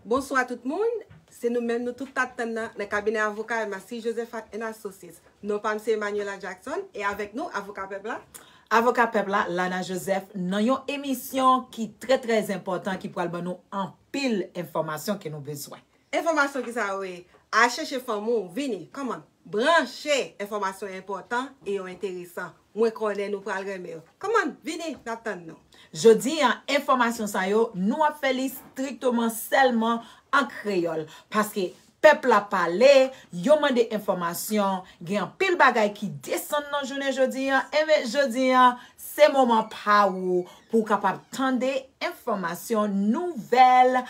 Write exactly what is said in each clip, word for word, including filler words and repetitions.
Bonswa tout moun, se nou menm nou tout t ap tann nan, nan kabinè avoka Massy Joseph and Associates. Non pa m se Emmanuela Jackson, e avèk nou, avoka pèp la. Avoka pèp la, Lana Joseph, nan yon emisyon ki trè trè enpòtan, ki pral ban nou anpil enfòmasyon ke nou bezwen. Enfòmasyon ki sa yo ye? Al chèche fanmi w, vini, kòman? Branche, enfòmasyon enpòtan e yo enteresan. Mwen konnen nou pral renmen yo. Kòman? Vini, n ap tann nou. Jodi a, enfòmasyon sa yo, nou ap fè li strikteman sèlman an kreyòl. Paske pèp la pale, yo mande enfòmasyon, gen anpil bagay ki desann nan jounen jodi a. Enben, jodi a, se moman pa ou pou w kapab tande enfòmasyon, nouvèl,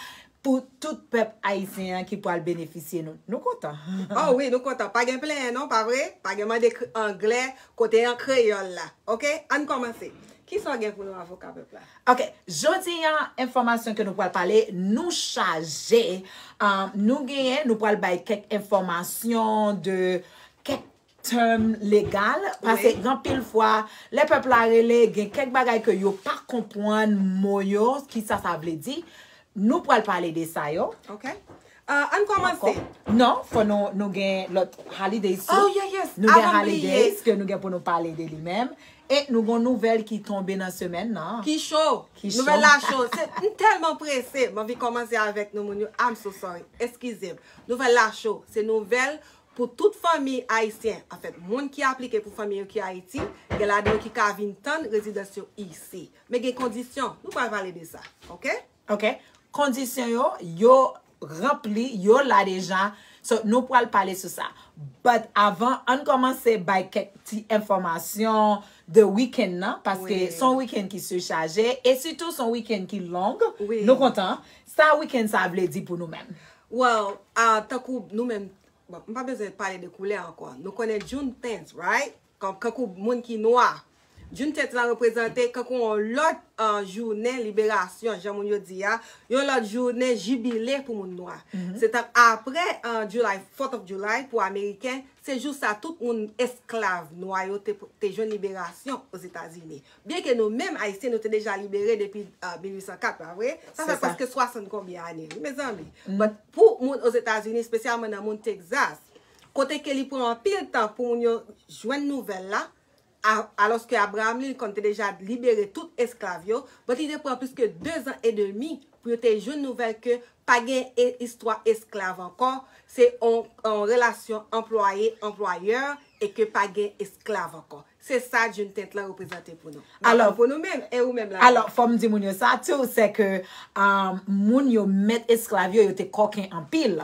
pou tout pèp ayisyen an ki pral benefisye nou. Nou kontan. Oh wi, nou kontan. Pa gen plenyen non, pa vre? Pa gen mande anglè, kote an kreyòl la. Oke, ann kòmanse. Kisa w gen pou nou, avoka pèp la? Oke, jodi a, enfòmasyon ke nou pral pale, nou chaje. Um, nou genyen, nou pral bay kèk enfòmasyon de kèk tèm legal, paske gen anpil fwa, lè pèp la rele, gen kèk bagay ke yo pa konprann mo yo, kisa sa vle di. Nou pral pale de sa yo. Ok. Uh, ann kòmanse. Non, fò nou, nou gen lòt holidays tou. Oh, yeah, yes. Nou gen holidays ke nou gen pou nou pale de li menm. E nou gon nouvèl ki tonbe nan semèn nan. Ki cho. Ki cho. Nouvèl la cho. Se, m tèlman prese. M anvi kòmanse avèk nou moun yo. I'm so sorry. Eskize m. Nouvèl la cho. Se nouvèl pou tout fanmi ayisyen. Anfèt, moun ki aplike pou fanmi yo ki Ayiti, gen ladan yo ki ka vin tann rezidans yo isi. Men gen kondisyon. Nou pral pale de sa. Oke? Oke. Kondisyon yo, yo ranpli, yo la deja. So, nou pral pale sou sa. But avan, ann kòmanse bay kèk ti enfòmasyon de weekend nan, paske se yon weekend ki sichaje, e sitou se yon weekend ki long. Nou kontan. Sa weekend sa vle di pou nou menm? Well, uh, tankou nou menm, bon, m pa bezwen pale de koulè ankò. Nou konnen Juneteenth, right? Kankou moun ki nwa. Juneteenth lan reprezante kankou yon lòt uh, jounen liberasyon, jan moun yo di a, yon lòt jounen jibile pou moun nwa. Se tank apre uh, July, fourth of July pou Ameriken, se jou sa tout moun esklav nwa yo te, te jwenn liberasyon Ozetazini. Byenke nou menm Ayisyen, nou te deja libere depi uh, mil uit san kat, pa vre? Sa fè prèske swasann konbyen ane, wi, mezanmi. But pou moun Ozetazini, espesyalman nan moun Texas, kote ke li pran anpil tan pou moun yo jwenn nouvèl la, alòske Abraham Lincoln te deja libere tout esklav yo, but li te pran plis ke de zan edmi pou yo te jwenn nouvèl ke pa gen istwa esklav ankò, se yon relasyon anplwaye-anplwayè e ke pa gen esklav ankò. Se sa Juneteenth lan reprezante pou nou. Alò, pou nou menm, e ou menm la? Alò, fò m di moun yo sa tou, se ke um, moun yo mèt esklav yo, yo te kòken anpil.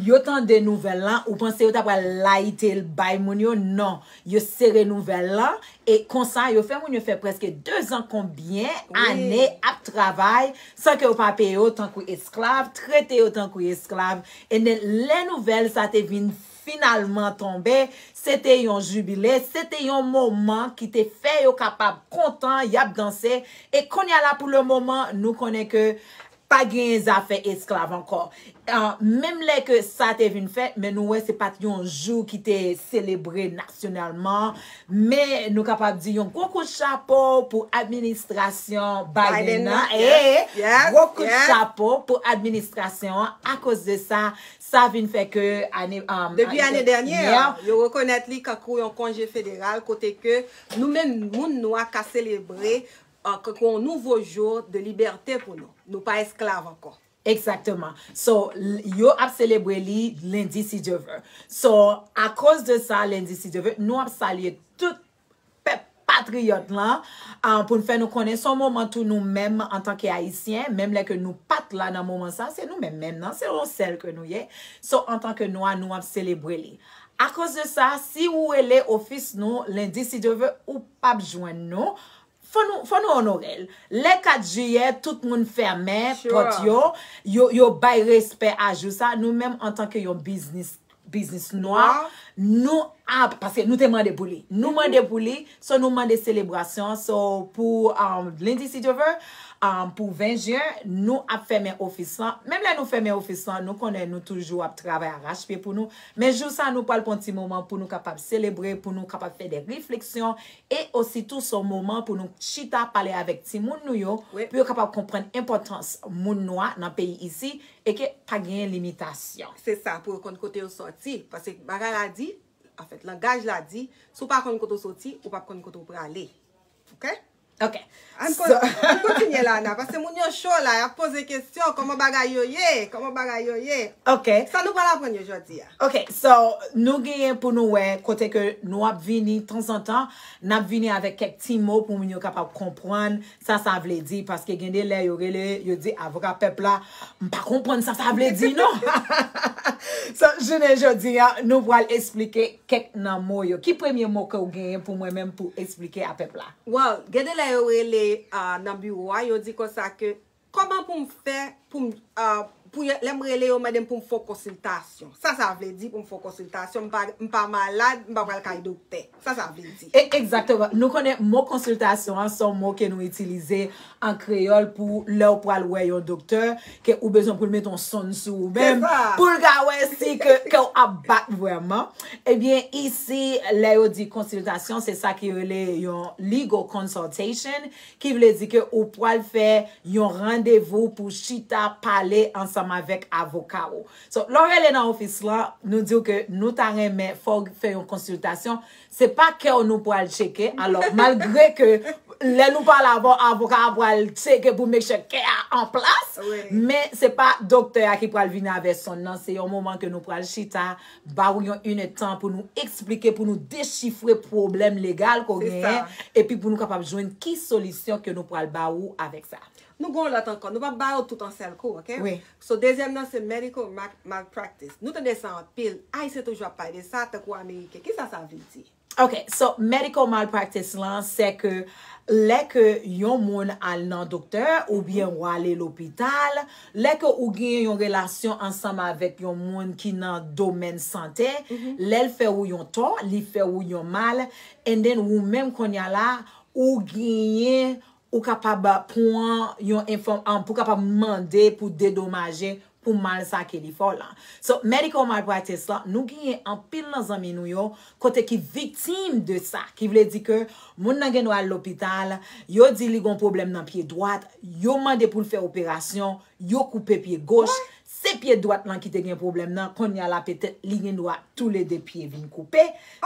Yo tande nouvèl lan, ou panse yo ta pral layite l bay moun yo? Non. Yo sere nouvèl lan, e konsa, yo fè moun yo fè prèske de zan konbyen ane ap travay san ke yo pa peye yo tankou esklav, trete yo tankou esklav. E lè nouvèl sa te vin finalman tonbe, se te yon jibile, se te yon moman ki te fè yo kapab kontan, y ap danse. E kounye a la, pou le moman, nou konnen ke pa gen zafè esklav ankò. Uh, menm lè ke sa te vin fèt, men nou wè se pa t yon jou ki te selebre nasyonalman, men nou kapab di yon gwo kout chapo pou administrasyon Biden nan. Gwo kout chapo pou administrasyon an. Akoz de sa, sa vin fè ke ane, um, depi ane dènyè, yo rekonèt li kankou yon konje federal kote ke nou menm moun nwa ka selebre uh, kankou yon nouvo jou de libète pou nou. Nou pa esklav ankò. Egzakteman. So, yo ap selebre li lendi si Dye vle. So, akoz de sa, lendi si Dye vle, nou ap salye tout pèp patriyòt lan uh, pou n fè nou konnen se yon moman tou nou menm antanke Ayisyen, menm lè ke nou pa t la nan moman sa, se nou menm menm nan, se yon sèl ke nou ye. So, antanke Nwa, nou ap selebre li. Akoz de sa, si ou rele ofis nou lendi si Dye vle, ou p ap jwenn nou. Fò nou, fò nou onore l. Lè kat jiyè, tout moun fèmen pòt yo, yo, yo bay respè a jou sa. Nou menm, antanke yon biznis, biznis nwa, nou ap, paske nou te mande pou li. Nou mande pou li, so nou mande selebrasyon. So pou um, lendi, si Dye vle, um, pou ven jen, nou ap fèmen ofis lan. Menm lè nou fèmen ofis lan, nou konnen nou toujou ap travay arachpye pou nou. Men jou sa, nou pral pran ti moman pou nou kapab selebre, pou nou kapab fè de refleksyon, e osi tou se yon moman pou nou chita pale avèk timoun nou yo, pou yo kapab konprann enpòtans moun nwa nan peyi isi, e ke pa genyen limitasyon. Se sa, pou yo konn kote yo sòti. Paske bagay la di, anfèt, langaj la di, si w pa konn kote w soti, ou p ap konn kote w prale. Ok? Ok. Ann kon- ann kontinye la, Ana, paske moun yo cho la, y ap poze kesyon, kòman bagay yo ye, kòman bagay yo ye. Ok. Sa nou pral aprann yo jodi a. Ok, so, nou genyen pou nou wè kote ke nou ap vini tanzantan, n ap vini avèk kèk ti mo pou moun yo kapab konprann sa sa vle di, paske gen de lè yo rele, yo di avoka pèp la, m pa konprann sa sa vle di non. So, jounen jodi a, nou pral eksplike kèk nan mo yo. Ki premye mo ke w genyen pou mwen menm pou eksplike a pèp la? Well, gen de lè yo rele uh, nan biwo a, yo di konsa ke kòman pou m fè pou m uh, pou lè m rele yo mande m pou m fè konsiltasyon. Sa sa vle di pou m fè konsiltasyon, m pa, m pa malad, m pa pral kay doktè. Sa sa vle di. Egzakteman. Nou konnen mo konsiltasyon an se yon mo ke nou itilize an kreyòl pou lè w pral wè yon doktè, ke ou bezwen pou l mete yon sonn sou ou menm, pou l ka wè si ke, ke w ap bat vrèman. Ebyen, isi, lè yo di konsiltasyon, se sa ki rele yon legal consultation, ki vle di ke ou pral fè yon randevou pou chita pale ansanm avèk avoka ou. So, lè w rele nan ofis lan, nou di w ke nou ta renmen fè w fè yon konsiltasyon, se pa kè w nou pral tcheke. Alò, malgre ke lè nou pale avè w, avoka a pral tcheke pou make sure kè a an plas, men se pa doktè a ki pral vini avè sonn nan, se yon moman ke nou pral chita, ba w yon inèdtan pou nou eksplike, pou nou dechifre pwoblèm legal ke w genyen, epi pou nou kapab jwenn ki solisyon ke nou pral ba ou avèk sa. Nou gen yon lòt ankò, nou p ap ba yo tout an sèl kou, ok? Wi. So, dezyèm nan se medical ma- malpractice. Nou tande sa anpil. Ayisyen toujou ap pale de sa, tankou Ameriken. Kisa sa vle di? Ok, so medical malpractice lan, se ke lè ke yon moun al nan doktè oubyen w ale lopital, lè ke ou gen yon relasyon ansanm avèk yon moun ki nan domèn sante, lè l fè ou yon tò, li fè ou yon mal, and then ou menm kounye a la, ou genyen ou kapab pran yon enfòm, um, pou kapab mande pou dedomaje pou mal sa ke li fè w lan. So, medical malpractice lan, nou genyen anpil nan zanmi nou yo, kote ki viktim de sa, ki vle di ke moun nan gen dwa al lopital, yo di li gon pwoblèm nan pye dwat, yo mande pou l fè operasyon, yo koupe pye goch, se pye dwat lan ki te gen pwoblèm nan, kounye a la petèt li gen dwa toulede pye vin koupe,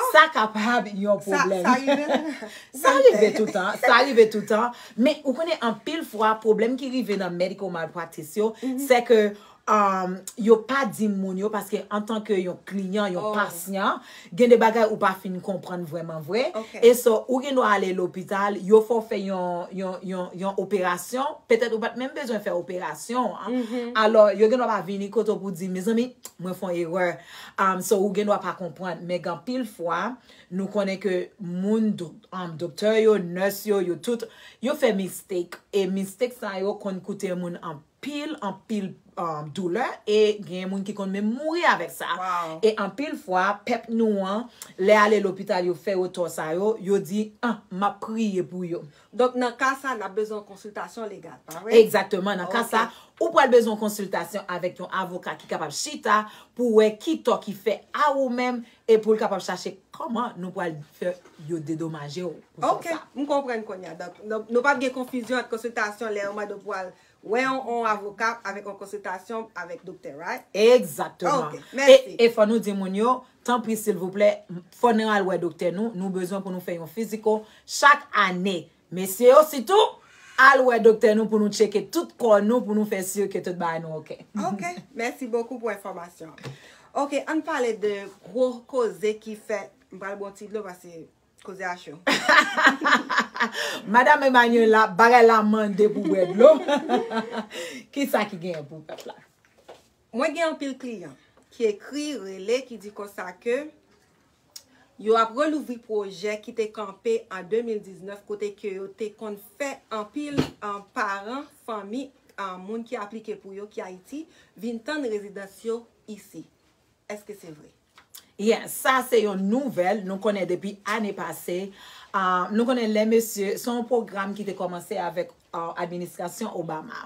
sa kapab yon pwoblèm. Sa rive? Sa rive toutan, sa rive toutan. Men ou konnen anpil fwa, pwoblèm ki rive nan medical malpractice yo, se ke um, yo pa di moun yo, paske antanke yon kliyan, yon pasyan, gen de bagay ou pa fin konprann vrèman vre. E so, ou gen dwa ale lopital, yo fè w fè yon, yon, yon, yon operasyon, petèt ou pa t menm bezwen fè operasyon an. Alò, yo gen dwa pa vini kote w pou di, mezanmi, mwen fè yon erè. Um, so, ou gen dwa pa konprann. Men gen anpil fwa, nou konnen ke moun, do- um, doktè yo, nurse yo, yo tout, yo fè mistake. E mistake sa yo konn koute moun anpil, anpil um, doulè, e gen moun ki konn menm mouri avèk sa. E anpil fwa, pèp nou an, lè ale lopital, yo fè yo tò sa yo, yo di, ah, m ap priye pou yo. Donk, nan ka sa, n ap bezwen yon konsiltasyon legal, pa vre? Egzakteman. Nan ka sa, ou pral bezwen yon konsiltasyon avèk yon avoka ki kapab chita pou wè ki tò ki fè a ou menm e pou l kapab chache kòman nou pral fè yo dedomaje w pou tò sa. Ok, m konprann kounye a. Donk, nou, nou p ap gen konfizyon ant konsiltasyon lè yo mande w pou al wè yon, yon avoka avèk yon konsiltasyon avèk doktè, right? Egzakteman. Ok, mèsi. E, e fò nou di moun yo, tanpri, silvouplè, fò nou al wè doktè nou, nou bezwen pou nou fè yon fiziko chak ane. Mesye yo, sitou, al wè doktè nou pou nou tcheke tout kò nou, pou nou fè si ke tout bagay nou ok. Ok, mèsi bokou pou enfòmasyon. Ok, ann pale de gwo koze ki fèt. M pral bwè yon ti dlo paske koze a cho. Madam Emmanuela, bagay la mande pou bwè dlo. Kisa ki genyen pou pèp la? Mwen gen anpil kliyan ki ekri, rele, ki di konsa ke yo ap relouvri pwojè ki te kanpe an de mil diznèf, kote ke yo te konn fè anpil, an, paran, fanmi, an, moun ki aplike pou yo ki Ayiti vin tann rezidans yo isi. Èske se vre? Yes, sa se yon nouvèl nou konnen depi ane pase. Ah, nou konnen lè mesye, se yon pwogram ki te kòmanse avèk uh, administrasyon Obama.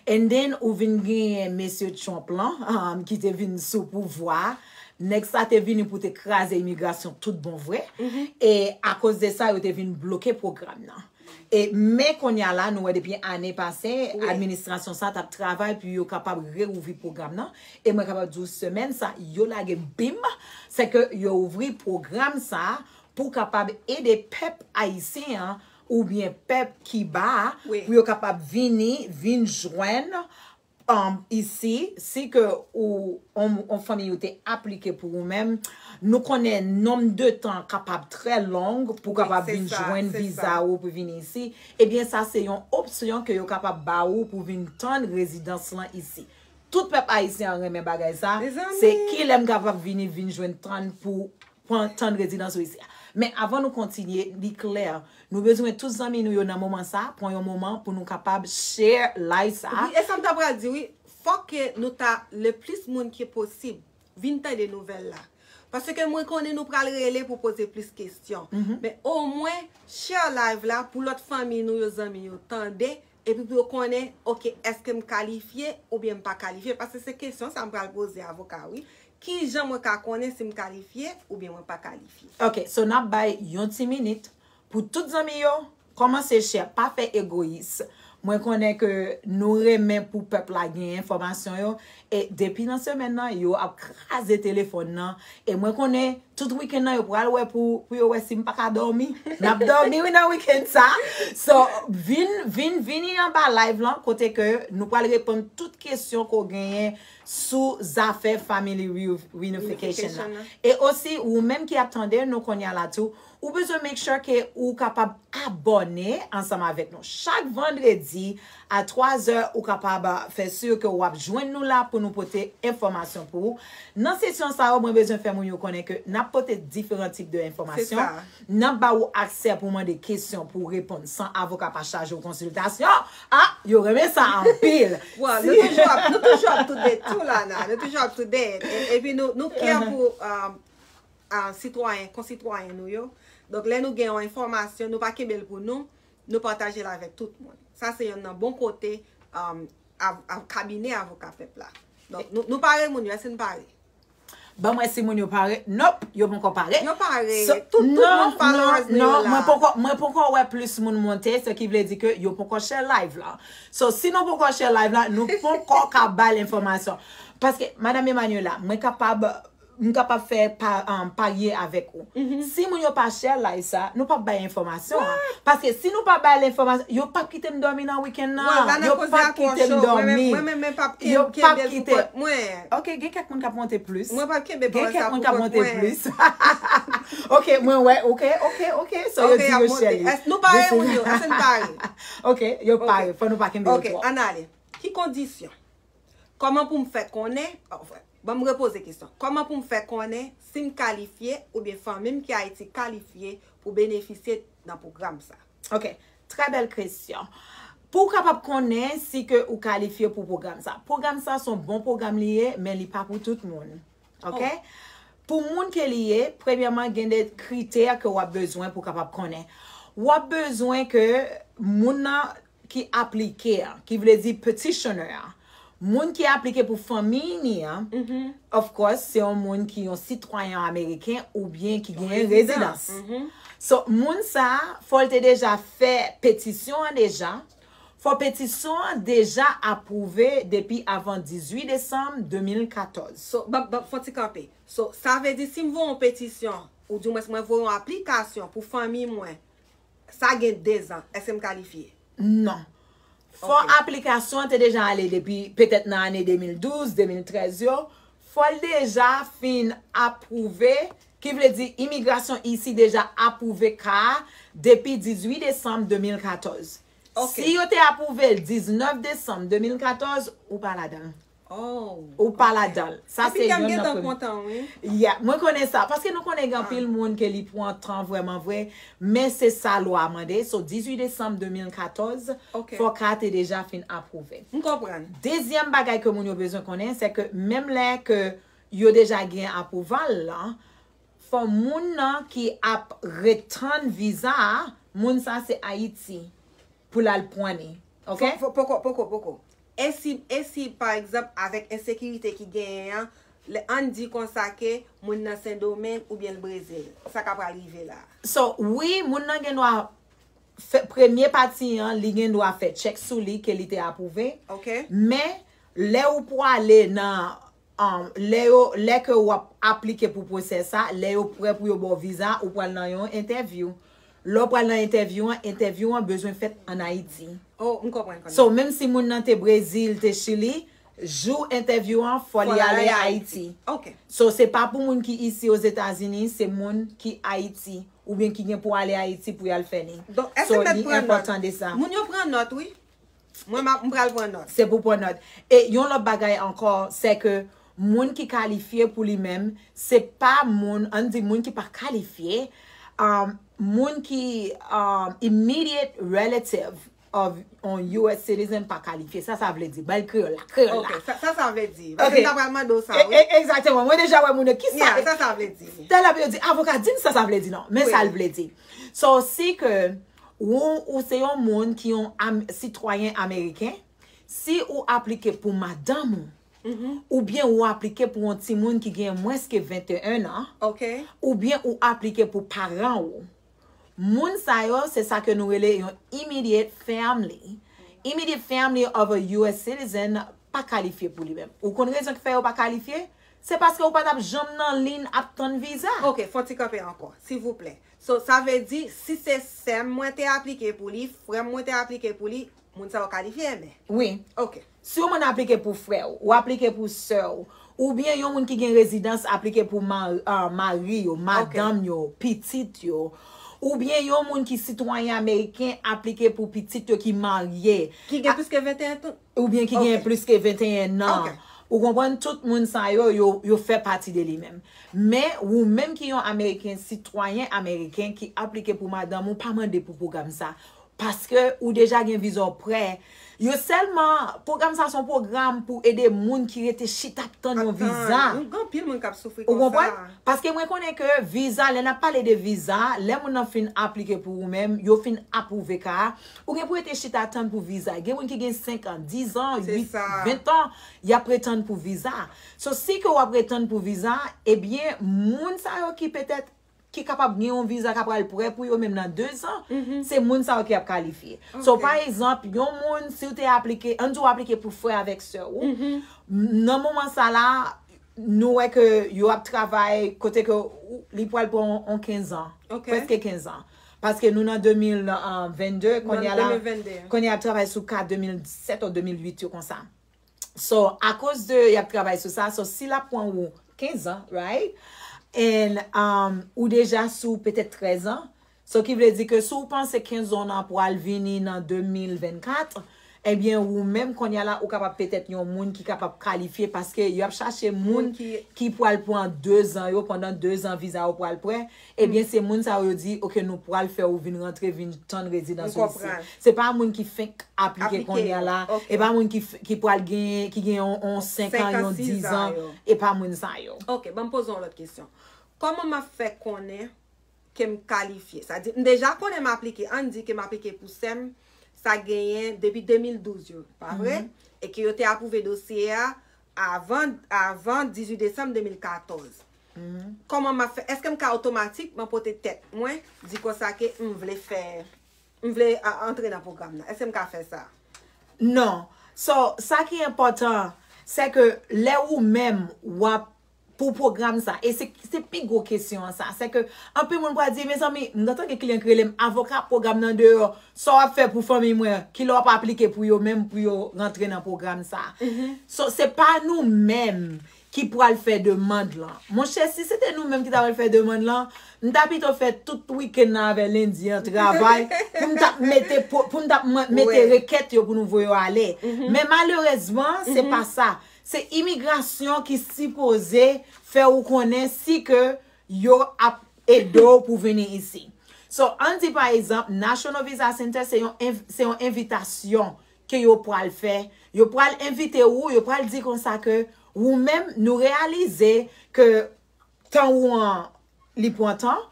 And then ou vin genyen mesye Trump lan, um, ki te vin sou pouvwa. Nèg sa te vini pou te kraze imigrasyon tout bon vre. E akoz de sa, yo te vin bloke pwogram nan. E men kounye a la, nou wè depi ane pase, administrasyon sa t ap travay pou yo kapab reouvri pwogram nan. E mwen kapab di w semèn sa, yo lage bim, se ke yo ouvri pwogram sa pou kapab ede pèp ayisyen an oubyen pèp Kiba a pou yo kapab vini, vin jwenn um, isi, si ke ou, on, on fanmi ou te aplike pou ou menm, nou konnen nonb de tan kapab trè long pou kapab vin jwenn viza ou pou vin isi, ebyen sa se yon opsyon ke yo kapab ba ou pou vin tann rezidans lan isi. Tout pèp ayisyen an renmen bagay sa, se kilè m kapab vini, vin jwenn tann pou pran tann rezidans ou isi a. Men avan nou kontinye, li klè, nou bezwen tout zanmi nou yo nan moman sa, pran yon moman pou nou kapab share live sa. Wi, e sa m ta pral di, wi. Fòk ke nou ta le plis moun ki posib vin tande nouvèl la. Paske mwen konnen nou pral rele pou poze plis kesyon. Men omwen, share live la pou lòt fanmi nou yo, zanmi yo tande, epi pou yo konnen, oke, èske m kalifye oubyen m pa kalifye? Paske se kesyon sa m pral poze avoka, wi. Kijan mwen ka konnen si m kalifye oubyen mwen pa kalifye? Ok, so n ap bay yon ti minit pou tout zanmi yo kòmanse share, pa fè egoyis. Mwen konnen ke nou renmen pou pèp la gen enfòmasyon yo. E depi nan semèn nan, yo ap kraze telefòn nan. E mwen konnen tout wikenn nan, yo pral wè pou, pou yo wè si m pa ka dòmi. N ap dòmi, wi, nan wikenn sa. So, vin, vin, vini anba live lan, kote ke nou pral reponn tout kesyon ke w genyen sou zafè family reu- reunification nan. E osi, ou menm ki ap tande nou kounye a la tou, ou bezwen make sure ke ou kapab abòne ansanm avèk nou. Chak vandredi a twa zè, ou kapab fè si ke w ap jwenn nou la pou nou pote enfòmasyon pou ou. Nan sesyon sa yo, mwen bezwen fè moun yo konnen ke n ap pote diferan tip de enfòmasyon. N ap ba ou aksè pou mande kesyon, pou reponn san avoka pa chaje w konsiltasyon. Ah, yo renmen sa anpil. Well, nou toujou ap, nou toujou ap toude tou, Lana. Nou toujou ap toude. E- Epi nou, nou kè pou um, uh, sitwayen, konsitwayen nou yo. Donk, lè nou gen yon enfòmasyon, nou pa kenbe l pou nou, nou pataje l avèk tout moun. Sa se yonn nan bon kote um, av- av- kabinè avoka pèp la. Donk, nou, nou pare moun yo, èske nou pare? Ban mwen si moun yo pare. Nope, yo poko pare. Yo pare. So, tout, tout non, moun followers nou yo la. Mwen poko, mwen poko wè plis moun monte, se ki vle di ke yo poko share live la. So, si nou poko share live la, nou poko ka ba l enfòmasyon. Paske, Madam Emmanuela, mwen kapab, m kapab fè pa, um, parye avèk ou. Si moun yo pa share live sa, nou p ap bay enfòmasyon an. Paske si nou pa bay l enfòmasyon, yo p ap kite m dòmi nan wikenn nan. Yo p ap kite m dòmi. Mwen menm, mwen p ap kenbe l pou kont mwen. Ok, gen kèk moun k ap monte plis. Mwen p ap kenbe pawòl sa pou kont mwen. Gen kèk moun k ap monte plis. Ok, mwen wè, ok, ok, ok. So, yo di yo share li. Èske nou pare, moun yo? Èske nou pare? Ok, yo pare. Fò nou pa kenbe yo twòp. Ok, ann ale. Ki kondisyon? Kòman pou m fè konnen, anfen, ban m repoze kesyon. Kòman pou m fè konnen si m kalifye oubyen fanmi m ki Ayiti kalifye pou benefisye nan pwogram sa? Ok, trè bèl kesyon. Pou w kapab konnen si ke ou kalifye pou pwogram sa. Pwogram sa se yon bon pwogram li ye, men li pa pou tout moun. Ok? Pou moun ke li ye, premyèman, gen de kritè ke w ap bezwen pou w kapab konnen. W ap bezwen ke moun nan ki aplike a, ki vle di petitioner a, moun ki aplike pou fanmiy ni an, of course, se yon moun ki yon sitwayen ameriken oubyen ki genyen rezidans. So, moun sa a, fò l te deja fè petisyon an deja, fò petisyon an deja apwouve depi avan dizuit desanm de mil katòz. So, ban, ban, fò ti kanpe. So, sa vle di si m voye yon petisyon, ou di mwens mwen voye yon aplikasyon pou fanmi mwen, sa gen dezan, èske m kalifye? Non. Fò aplikasyon an te deja ale depi petèt nan ane de mil douz, de mil trèz yo. Fò l deja fin apwouve, ki vle di imigrasyon isi deja apwouve ka a depi dizuit desanm de mil katòz. Si yo te apwouve l diznèf desanm de mil katòz, ou pa ladan l. Ou pa ladan l. Sa se yonn nan premye. Yeah, mwen konnen sa. Paske nou konnen gen anpil moun ke li pran tan vrèman vre. Men se sa lwa a mande. So, dizuit desanm de mil katòz, fò ka a te deja fin apwouve. M konprann. Dezyèm bagay ke moun yo bezwen konnen, se ke menm lè ke yo deja gen apwouval lan, fò moun nan ki ap ret tann viza a, moun sa se Ayiti. pou l al pran li. Ok? Fò- fò- Poko, poko, poko. E si, e si, pa egzanp, avèk ensekirite ki genyen an, lè- ann di konsa ke moun nan Sendomeng oubyen l Brezil, sa ka pral rive la? So, wi, moun nan gen dwa fè, premye pati an, li gen dwa fè tchèk sou li ke li te apwouve. Ok? Men, lè ou pwale nan, um, lè yo, lè ke w ap aplike pou pwosè sa, lè yo prè pou yo ba w viza, ou pral nan yon entèvyou. Lè w pral nan entèvyou an, entèvyou an bezwen fèt ann Ayiti. Oh, m konprann kounye So, menm si moun nan te Brezil, te Chili, jou entèvyou an, fò li ale Ayiti. Ok. So, se pa pou moun ki isi Ozetazini, se moun ki Ayiti, oubyen ki gen pou ale Ayiti pou y al fè li. Donk, èske So, m mèt li pran enpòtan nòt? De sa. Moun yo pran nòt, wi. Mwen, m ap- m pral pran nòt. Se pou pran nòt. E yon lòt bagay ankò, se ke moun ki kalifye pou li menm, se pa moun, ann di moun ki pa kalifye, um, moun ki um, immediate relative of on U S citizen pa kalifye. Sa sa vle di. Bay kreyòl la, kreyòl Ok, la. Sa, sa sa vle di. Ok. Paske m ta pral mande w sa, E- wi. e- Egzakteman. Mwen deja wè moun yo. Ki sa? Yeah, sa sa vle di. Tèl ap yo di, avoka, di m sa sa vle di non. Men Wi. Sa l vle di. So, si ke ou, ou se yon moun ki yon am, sitwayen ameriken, si ou aplike pou madanm ou, oubyen ou aplike pou yon timoun ki gen mwens ke venteyen an, Ok. oubyen ou aplike pou paran ou, moun sa yo, se sa ke nou rele yon immediate family. Immediate family of a U S citizen pa kalifye pou li menm. Ou konn rezon ki fè yo pa kalifye? Se paske ou pa t ap janm nan liy ap tann viza. Ok, fò ti kanpe ankò, silvouplè. So, sa vle di, si se sè m mwen te aplike pou li, frè m mwen te aplike pou li, moun sa yo kalifye, men. Wi. Ok. Si yon moun aplike pou frè w, ou aplike pou sè w, oubyen yon moun ki gen rezidans aplike pou ma- ah, mari yo, madanm yo, pitit yo, oubyen yon moun ki sitwayen ameriken aplike pou pitit yo ki marye, Ki gen plis ke venteyen tan? Oubyen ki gen Ok. Plis ke venteyen an. Ok. Ou konprann, tout moun sa yo, yo, yo fè pati de li menm. Men, ou menm ki yon ameriken, sitwayen ameriken ki aplike pou madanm ou, pa mande pou pwogram sa. Paske ou deja gen viza w prè. Yo sèlman, pwogram sa se yon pwogram pou ede moun ki rete chita ap tann yon viza. Yon gran pil moun k ap soufri Ou konsa. Konprann? Paske mwen konnen ke viza, lè n ap pale de viza, lè moun nan fin aplike pou ou menm, yo fin apwouve ka a, ou gen pou rete chita tann pou viza. Gen moun ki gen senk an, diz an, Se uit, sa. Ven an, y ap retann pou viza. So, si ke w ap retann pou viza, ebyen, moun sa yo ki petèt ki kapab gen yon viza k ap pral prè pou yo menm nan dezan, se moun sa yo ki ap kalifye. So, Ok. Pa egzanp, yon moun, si w te aplike, ann di w aplike pou frè avèk sè ou, nan moman sa la, nou wè ke yo ap travay kote ke ou- li pral pran on kenz an, Ok. Prèske kenz an. Paske nou nan de mil vennde, kounye a la, de mil vennde. Kounye a ap travay sou ka de mil sèt ou de mil uit yo konsa. So, akoz de y ap travay sou sa, so si l ap pran ou kenz an, right? And um, ou deja sou petèt trèz an. So, ki vle di ke si w panse kenz an pral vini nan de mil vennkat, ebyen, ou menm kounye a la, ou kapab petèt yon moun ki kapab kalifye paske y ap chache moun Moun ki- ki pral pran dezan yo, pandan dezan viza yo pral prè, ebyen, se moun sa yo di, ok, nou pral fè ou vin rantre, vin tann rezidans M ou isi. konprann. Se pa moun ki fenk aplike Aplike kounye a yo, la, ok. E pa moun ki, f- ki pral gen, ki gen yon, yon senk an, Senk an, yon sis diz an an, yo. E pa moun sa yo. Ok, ban m poze yon lòt kesyon. Kòman m ap fè konnen ke m kalifye? Sa di, m deja konnen m aplike, ann di ke m aplike pou sè m, sa genyen depi de mil douz yo, pa vre? E ke yo te apwouve dosye a avan, avan dizuit desanm de mil katòz. Kòman m ap fè? Èske m ka otomatikman pote tèt mwen, di konsa ke m vle fè, m vle a- antre nan pwogram nan? Èske m ka fè sa? Non. So, sa ki enpòtan, se ke lè ou menm w ap pou pwogram sa, e se, se pi gwo kesyon an sa, se ke anpil moun pral di, mezanmi, m gentan gen kliyan ki rele m, avoka, pwogram nan deyò, sa w ap fè pou fanmi mwen, kilè w ap aplike pou yo menm pou yo rantre nan pwogram sa. So, se pa nou menm ki pral fè demann lan. Monchè, si se te nou menm ki ta pral fè demann lan, m ta pito fè tout wikenn nan avè lendi an travay pou m t ap mete, pou, pou m t ap mete Wi. Rekèt yo pou nou voye yo ale. Men malerezman, se pa sa. Se imigrasyon ki sipoze fè ou konnen si ke yo ap ede w pou vini isi. So, ann di pa egzanp, National Visa Center se yon env- se yon envitasyon ke yo pral fè. Yo pral envite ou, yo pral di konsa ke ou menm, nou reyalize ke tan ou an, li pran tan,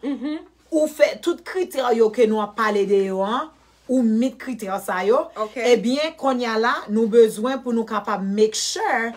ou fè tout kritè yo ke nou ap pale de yo an, ou meet kritè sa yo, Ok. Ebyen, kounye a la, nou bezwen pou nou kapab make sure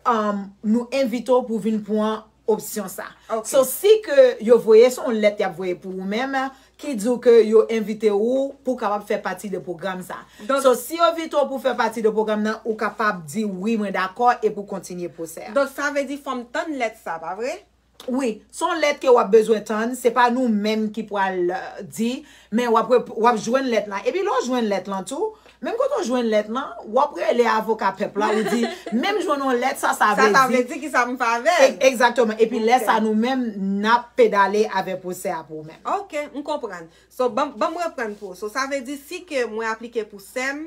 um, nou envite w pou vin pran opsyon sa. Ok. So, si ke yo voye, se yon lèt y ap voye pou ou menm, ki di w ke yo envite w pou kapab fè pati de pwogram sa. Donk- So, si yo envite w pou fè pati de pwogram nan, ou kapab di wi, mwen dakò, e pou kontinye pwosè a. Donk, sa vle di fò m tann lèt sa, pa vre? Wi, se yon lèt ke w ap bezwen tann, se pa nou menm ki pral euh, di, men w ap, rep- w ap jwenn lèt la. Epi lè w jwenn lèt lan tou, menm kote w jwenn lèt lan, w ap rele avoka pèp la, ou di, menm jwenn yon lèt, sa, sa Sa ta vle vle di. Di ki sa m fè avè l? E- Egzakteman. Epi lè Ok. Sa, nou menm, n ap pedale avè pwosè a pou ou menm. Ok, m konprann. So, ban ban m reprann pou ou. So, sa vle di si ke mwen aplike pou sè m,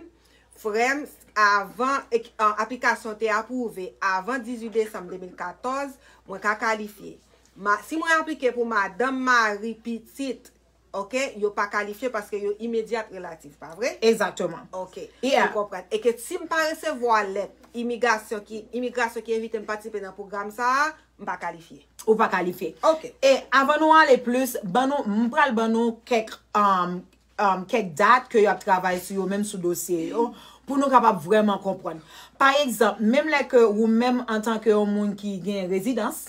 frè m, avan e- an, aplikasyon te apwouve avan dizuit desanm de mil katòz, mwen ka kalifye. Ma, si mwen aplike pou madanm, mari, pitit, ok, yo pa kalifye paske yo imedyat relatif, pa vre? Egzakteman. Ok, Yeah. m konprann. E ke si m pa resevwa lèt imigrasyon ki imigrasyon ki envite m patisipe nan pwogram sa a, m pa kalifye. Ou pa kalifye. Ok. E avan nou ale plis, ban nou, m pral ban nou kèk um, um, kèk dat ke y ap travay sou yo menm sou dosye yo, pou nou kapab vrèman konprann. Pa egzanp, menm lè ke ou menm antanke yon moun ki gen rezidans,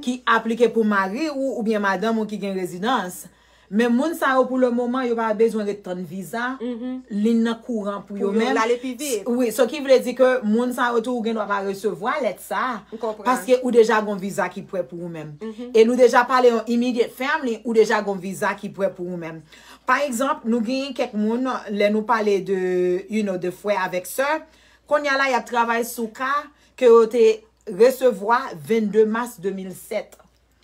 ki aplike pou mari ou oubyen madanm ou ki gen rezidans, men moun sa yo pou le moman, yo pa bezwen ret tann viza, li nan kouran pou yo Pou yo menm. L ale pi vit. Wi, so ki vle di ke moun sa yo tou ou gen dwa pa resevwa lèt sa, M konprann. Paske ou deja gon viza ki prè pou ou menm. E nou deja pale yon immediate family, ou deja gon viza ki prè pou ou menm. Pa egzanp, nou genyen kèk moun, lè nou pale de, you know, de frè avèk sè, kounye a la, y ap travay sou ka ke yo te resevwa vennde mas de mil sèt.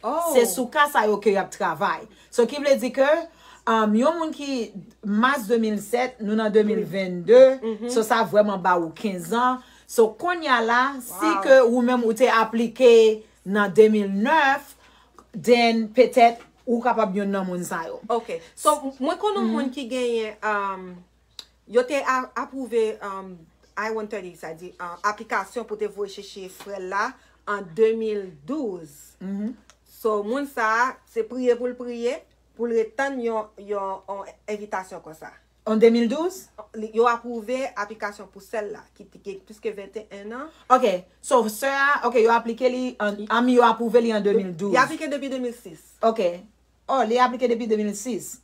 Oh. Se sou ka sa yo ke y ap travay. So, ki vle di ke um, yon moun ki mas de mil sèt, nou nan de mil vennde, so sa vrèman ba ou kenz an. So, kounye a la, si Wow. ke ou menm ou te aplike nan de mil nèf, then petèt ou kapab youn nan moun sa yo. Ok. So, mwen konn yon moun ki genyen, um, yo te a- apwouve um, I one thirty, sa di, uh, aplikasyon pou te voye chèche frè l la an de mil douz. So, moun sa a, se priye pou l priye, pou l ret tann yon, yon, yon envitasyon konsa. An de mil douz? Li- Yo apwouve aplikasyon pou sè l la, ki te gen plis ke venteyen an. Ok, so sè a, ok, yo aplike li, an, ami yo apwouve li an de mil douz. Li aplike depi de mil sis. Ok. Oh, li aplike depi de mil sis.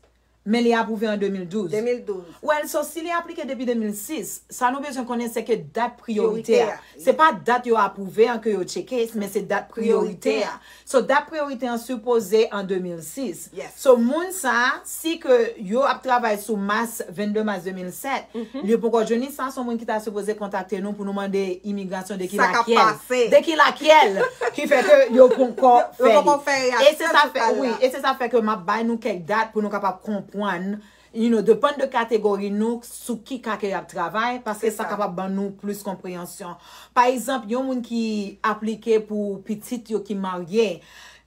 Men li apwouve an de mil douz. De mil douz. Well, so si li aplike depi de mil sis, sa nou bezwen konnen se ke dat priyorite Priyorite a. a. Se pa dat yo apwouve an ke yo tcheke, men se dat priyorite a. So dat priyorite an sipoze an de mil sis. Yes. So moun sa, si ke yo ap travay sou mas, vennde mas de mil sèt, li poko jwenn li, sa se yon moun ki ta sipoze kontakte nou pou nou mande imigrasyon de ki Sa k ap lakyèl. Pase. De ki lakyèl ki fè ke yo poko Yo fè poko li. Fè E se sa fè, sa wi, e se sa fè ke m ap bay nou kèk dat pou nou kapab konprann, you know, depann de kategori nou, sou ki ka ke y ap travay, paske Se sa sa. Kapab ban nou plis konpreyansyon. Pa egzanp, yon moun ki aplike pou pitit yo ki marye,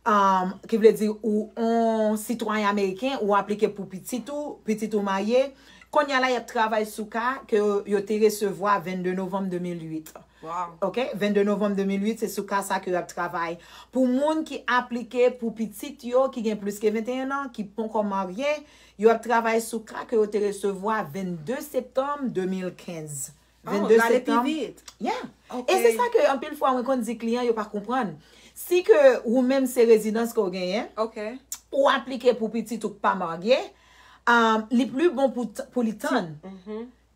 um, ki vle di ou on sitwayen ameriken, ou aplike pou pitit ou, pitit ou marye, kounye a la, y ap travay sou ka ke yo te resevwa vennde novanm de mil uit. Wow. Ok, vennde novanm de mil uit, se sou ka sa ke y ap travay. Pou moun ki aplike pou pitit yo ki gen plis ke venteyen an, ki poko marye, yo ap travay sou ka ke yo te resevwa vennde septanm de mil kenz. Oh, Vennde l ale pi septanm. Vit. Yeah. Ok. E se sa ke anpil fwa mwen konn di kliyan yo pa konprann. Si ke ou menm se rezidans ke w genyen, Ok. ou aplike pou pitit ou k pa marye, um, li pli bon pou, t- pou li tann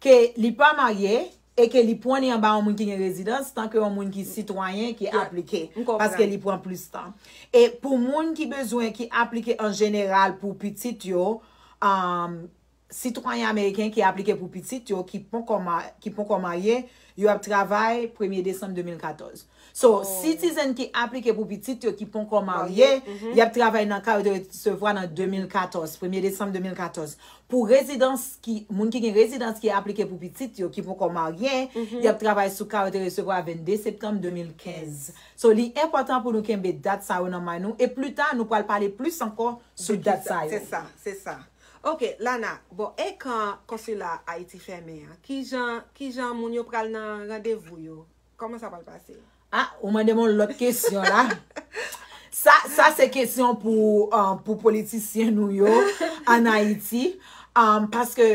ke li pa marye e ke li pran li anba yon moun ki gen rezidans, tanke yon moun ki sitwayen ki Yeah. Aplike, M konprann. Paske li pran plis tan. E pou moun ki bezwen, ki aplike an jeneral pou pitit yo, um, sitwayen ameriken ki aplike pou pitit yo, ki poko ma- ki poko marye, yo ap travay premye desanm de mil katòz. So, citizen ki aplike pou pitit yo ki poko marye, y ap travay nan ka yo te resevwa nan de mil katòz, premye desanm de mil katòz. Pou rezidans ki, moun ki gen rezidans ki aplike pou pitit yo ki poko marye, y ap travay sou ka yo te resevwa vennde septanm de mil kenz. So, li enpòtan pou nou kenbe dat sa yo nan may nou, e pli ta, nou pral pale plis ankò sou dat sa yo. Se sa, se sa. Ok, Lana, bon, e kan konsila Ayiti fèmen an, kijan, kijan moun yo pral nan randevou yo? Kòman sa pral pase? Ah, ou mande m yon lòt kesyon la. Sa, sa se kesyon pou, uh, pou politisyen nou yo ann Ayiti. Um, paske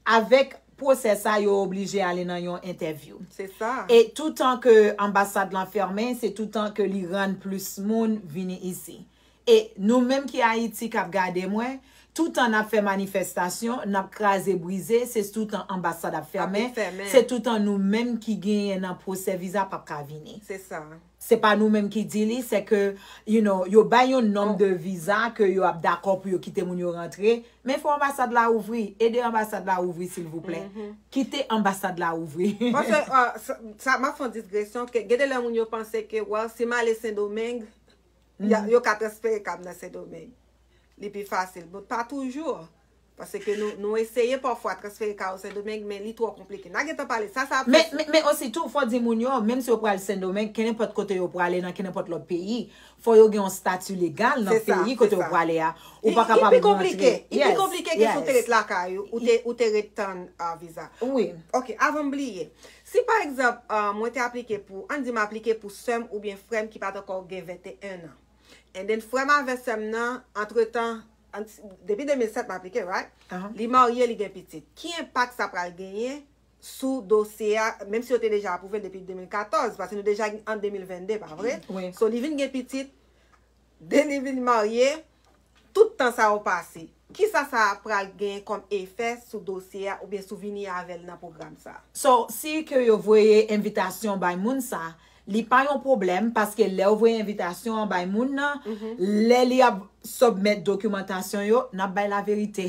Avèk pwosè sa, yo oblije ale nan yon entèvyou. Se sa. E toutan ke anbasad lan fèmen, se toutan ke li rann plis moun vini isi. E nou menm ki Ayiti k ap gade mwen, toutan n ap fè manifestasyon, n ap kraze brize, se toutan anbasad ap fèmen, Ap fèmen. Se toutan nou menm ki genyen nan pwosè viza p ap ka vini. Se sa. Se pa nou menm ki di li, se ke, you know, yo bay yon nonm de viza ke yo ap dakò pou yo kite moun yo rantre, men fò anbasad la ouvri, ede anbasad la ouvri silvouplè. Kite anbasad la ouvri. Paske uh, sa, sa m ap fè yon digresyon, ke gen de lè moun yo panse ke, well, si m ale Sendomeng, ya- yo ka transfere ka m nan Sendomeng. Li pi fasil. Bon, pa toujou. Paske nou, nou eseye pafwa transfere ka yo Sendomeng, men li twò konplike. N a gentan pale. Sa, sa ap Men, fè- men, men osi tou, fò di moun yo, menm si yo pral Sendomeng, kenenpòt kote yo prale nan kenenpòt lòt peyi, fò yo gen yon stati legal nan Se sa, peyi se kote yo sa. prale a. Li Ou pa kapab pi konplike. rantre. Li pi konplike ke si w te ret lakay ou, ou te, ou te ret tann uh, viza. Wi. Ok, avan m bliye. Si pa egzanp, uh, mwen te aplike pou, ann di m aplike pou sè m oubyen frè m ki pa t ankò gen venteyen an. And then frè m avè sè m nan, antretan, an- depi de mil sèt m aplike, right? Aha. Li marye, li gen pitit. Ki enpak sa pral genyen sou dosye a, menm si yo te deja apwouve l depi de mil katòz, paske nou deja an de mil vennde, pa vre? Wi. So, li vin gen pitit, de li vin marye, tout tan sa yo pase. Kisa sa pral gen kòm efè sou dosye a oubyen sou vini avè l nan pwogram sa? So, si ke yo voye envitasyon bay moun sa, li pa yon pwoblèm, paske lè yo voye envitasyon an bay moun nan, lè li ap submit dokimantasyon yo, n ap bay laverite.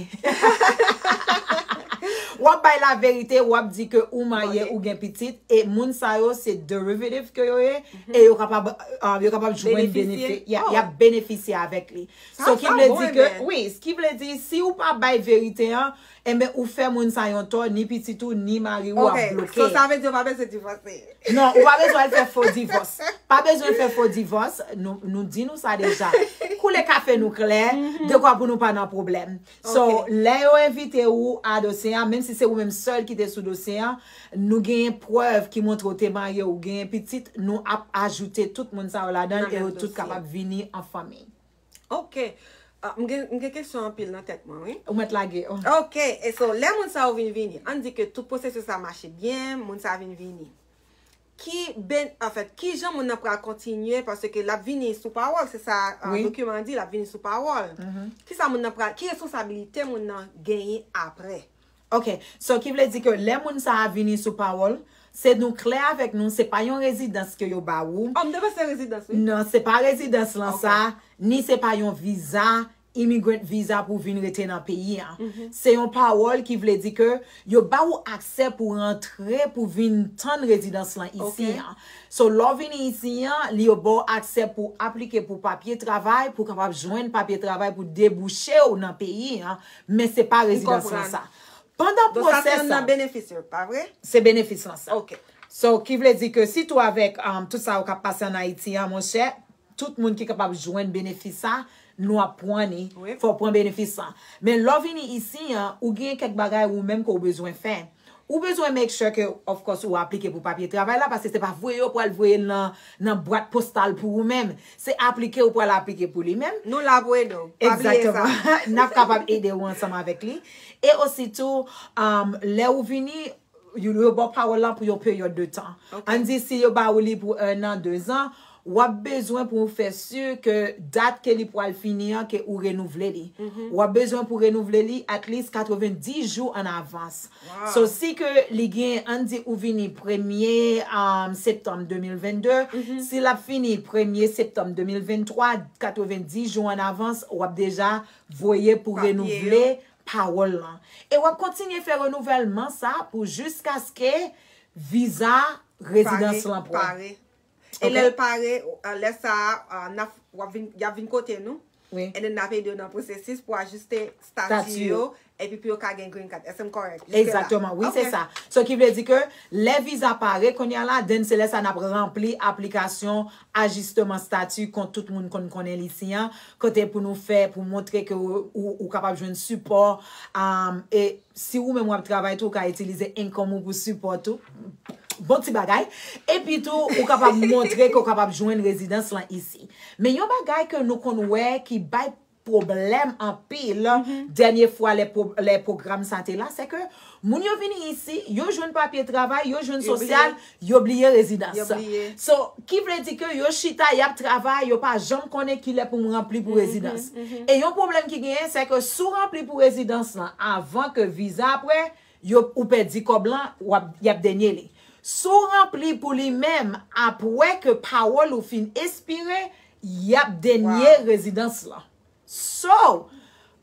W ap bay laverite, w ap di ke ou marye, ou gen pitit, e moun sa yo se derivative ke yo ye, e yo kapab, uh, yo kapab jwenn Benefisye? benefi, y a- Oh. y ap benefisye avèk li. Sa- So, ki sa vle bon, di ke, amen. Wi, ki vle di, si ou pa bay verite an, enben, ou fè moun sa yon tò, ni pitit ou, ni mari ou ap Ok, bloke. So sa vle di yo pa bezwen divòse. Non, ou pa bezwen al fè fo divòs. Pa bezwen fè fo divòs. Nou, nou di nou sa deja. Koule kafe nou klè, dekwa pou nou pa nan pwoblèm. So, Ok. Lè yo envite ou a dosye a, menm si se ou menm sèl ki te sou dosye a, nou genyen prèv ki montre ou te marye, ou genyen pitit, nou ap ajoute tout moun sa yo ladan Nan e yo menm tout dosye. Kapab vini an fanmi. Ok. Ah, m gen, m gen kesyon anpil nan tèt mwen, wi. Ou mèt lage. Oh. Ok, e so, lè moun sa yo vin vini, ann di ke tout pwosesis la mache byen, moun sa vin vini. Ki ben, anfèt, ki jan moun nan pral kontinye, paske l ap vini sou pawòl, se sa uh, Wi. Dokiman an di, l ap vini sou pawòl. Ki sa moun nan pral, ki responsabilite moun nan genyen apre? Ok, so ki vle di ke lè moun sa a vini sou pawòl, se nou klè avèk nou, se pa yon rezidans ke yo ba ou. Oh, m te panse rezidans, wi. Non, se pa rezidans lan Ok. Sa, ni se pa yon viza, immigrant visa pou vin rete nan peyi an. Se yon pawòl ki vle di ke yo ba ou aksè pou rantre, pou vin tann rezidans lan isi Ok. An. So, lè w vini isi an, li yo ba w aksè pou aplike pou papye travay, pou kapab jwenn papye travay pou debouche w nan peyi an, men se pa rezidans lan konprann. Sa. Pandan Donk sa se pwosès youn sa, nan benefis yo, pa vre? Se benefis lan sa. Ok. So, ki vle di ke sitou avèk um, tout sa yo k ap pase an Ayiti an, monchè, tout moun ki kapab jwenn benefis sa, nou ap pran ni, Wi. Fò w pran benefis sa. Men lè w vini isi an, ou gen kèk bagay ou menm ke w bezwen fè. Ou bezwen make sure ke, of course, ou aplike pou papye travay la, paske se pa voye yo pral voye l nan, nan bwat postal pou ou menm. Se aplike ou pral aplike pou li menm. Nou la pou ede w. Pa bliye sa. Egzakteman. N ap kapab ede w ansanm avèk li. E ositou, um, lè ou vini, yo, yo ba w pawòl lan pou yon peryòd de tan. Ok. Ann di si yo ba ou li pou ennan, dezan, w ap bezwen pou w fè si ke dat ke li pral fini an, ke ou renouvle li. W ap bezwen pou renouvle li at least katrevenndis jou an avans. Wow. So, si ke li gen, ann di ou vini premye um, septanm de mil vennde, si l ap fini premye septanm de mil venntwa, katrevenndis jou an avans, w ap deja voye pou Papye renouvle yo. Pawòl lan. E w ap kontinye fè renouvèlman sa pou jiskaske viza rezidans lan pran. Pare. E Ok. Lè l pare, uh, lè sa a, uh, n ap, w ap vin, y ap vin kote nou. Wi. And then n ap ede w nan pwosesis pou ajiste Stati stati yo. Yo. Epi pou yo ka gen green card. Èske m kòrèk? Jiske la? Egzakteman, wi, se Ok. Sa. So, ki vle di ke lè viza pare, kounye a la, then se lè sa n ap ranpli aplikasyon ajisteman stati kon tout moun konn konnen l isi an, kote pou nou fè, pou montre ke ou, ou, ou kapab jwenn sipò, um, e si ou menm w ap travay tou, ou ka itilize income ou pou sipò tou. Bon ti bagay. Epi tou, ou kapab montre ke ou kapab jwenn rezidans lan isi. Men yon bagay ke nou konn wè ki bay pwoblèm anpil dènye fwa lè pwo- lè pwogram sa te la, se ke moun yo vini isi, yo jwenn papye travay, yo jwenn sosyal, yo bliye rezidans. So, ki vle di ke yo chita, y ap travay, yo pa janm konnen kilè pou m ranpli pou rezidans. E yon pwoblèm ki genyen, se ke si w ranpli pou rezidans lan avan ke viza a prè, yo, ou pèdi kòb lan, w ap, y ap denye li. Si w ranpli pou li menm, apre ke pawòl ou fin espire, y ap denye rezidans lan. So,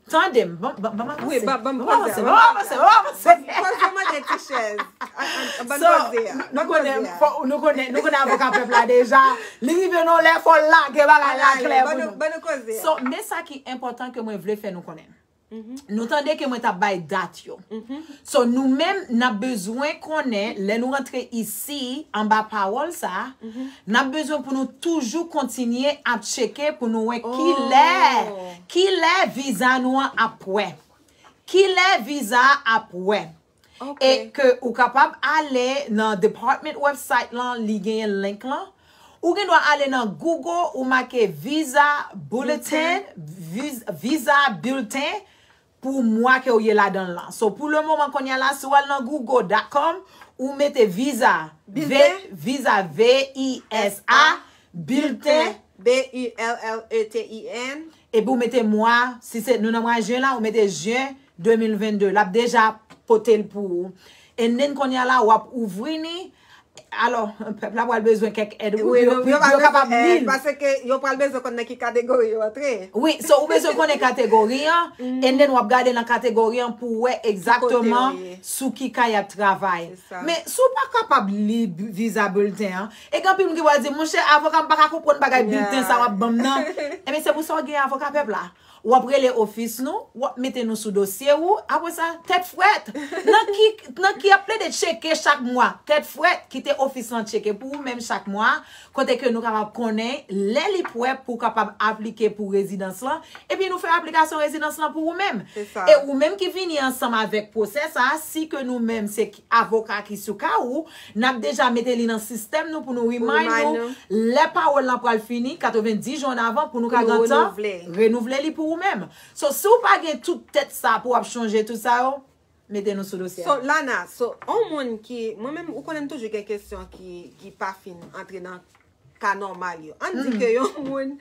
tande m, ban m avanse. Ban m avanse, ban m avanse, ban m avanse. Koze, mande ti chèz. Ban n koze a. Nou konnen, nou konnen, nou konnen avoka pèp la deja. Li rive nan lè fò l lage bagay la klè pou nou. So, men sa ki enpòtan ke mwen vle fè nou konnen. Nou tande ke mwen t ap bay dat yo. So, nou menm, n ap bezwen konnen, lè nou rantre isi, anba pawòl sa a, n ap bezwen pou nou toujou kontinye ap tcheke pou nou wè kilè, kilè viza nou an ap prè. Kilè viza a ap prè. E ke ou kapab ale nan department website lan, li genyen link lan. Ou gen dwa ale nan Google, ou make visa bulletin, visa bulletin pou mwa ke ou ye ladan l lan. So, pou le moman kounye a la, si w al nan google dot com, ou mete visa, visa, V I S A, bulletin, B U L L E T I N. Epi ou mete mwa, si se nou nan mwa jen la, ou mete jen de mil vennde. L ap deja pote l pou ou. And then kounye a la, w ap ouvri ni. Alò, pèp la pral bezwen kèk èd, wi, pou yo kapab li l. Paske yo pral bezwen konn nan ki kategori yo antre. Wi, so ou bezwen konnen kategori an, and then w ap gade nan kategori an pou w wè egzakteman sou ki ka y ap travay. Men si w pa kapab li viza bulletin an, e gen anpil moun ki pral di, monchè, avoka m pa ka konprann bagay bulletin sa w ap ban m nan. Ebyen, se pou sa w gen avoka pèp la. W ap rele ofis nou, w ap mete nou sou dosye ou, apre sa, tèt frèt. Nan ki, nan ki ap plede tcheke chak mwa, tèt frèt, kite ofis lan tcheke pou ou menm chak mwa, kote ke nou kapab konnen lè li prè pou w kapab aplike pou rezidans lan, epi nou fè aplikasyon rezidans lan pou ou menm. E ou menm ki vini ansanm avèk pwosè sa, si ke nou menm se avoka ki sou ka ou, n ap deja mete li nan sistèm nou pou nou remind nou lè pawòl lan pral fini, katrevendis jou annavan pou nou ka gentan renouvle li pou ou menm. So, si w pa gen tout tèt sa pou w ap chonje tout sa yo, mete nou sou dosye a. So, Lana, so, on moun ki, mwen menm, ou konnen m toujou gen kesyon ki, ki pa fin antre nan ka nòmal yo. Ann di ke yon moun,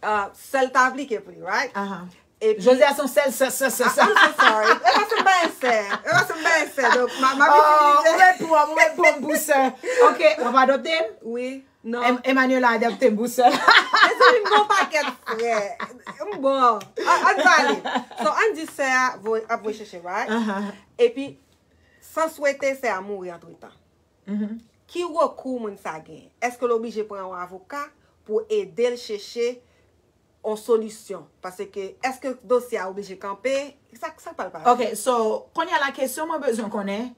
uh, sè l ta aplike pou li, right? Epi José a son sèl sè, sè, sè, sè. I'm so sorry. E pa se m pa yon sè. E pa se m pa yon sè. Donk, m a, m a itilize. Ou ret pou, ou ret pou m pou sè. Ok, w ap adopte m? Wi. Non. Em-, Emmanuela adopte m pou sè. Mezanmi, m gon pakèt frè. M bon. An, ann pale. So, ann di sè a vo-, ap voye chèche, right? Epi, san swete, sè a mouri antretan. Ki rekou moun sa gen? Èske l oblije pran yon avoka pou ede l chèche yon solisyon? Paske, èske dosye a oblije kanpe? Sa, sa k pral pase? Ok, so, kounye a la kesyon mwen bezwen konnen,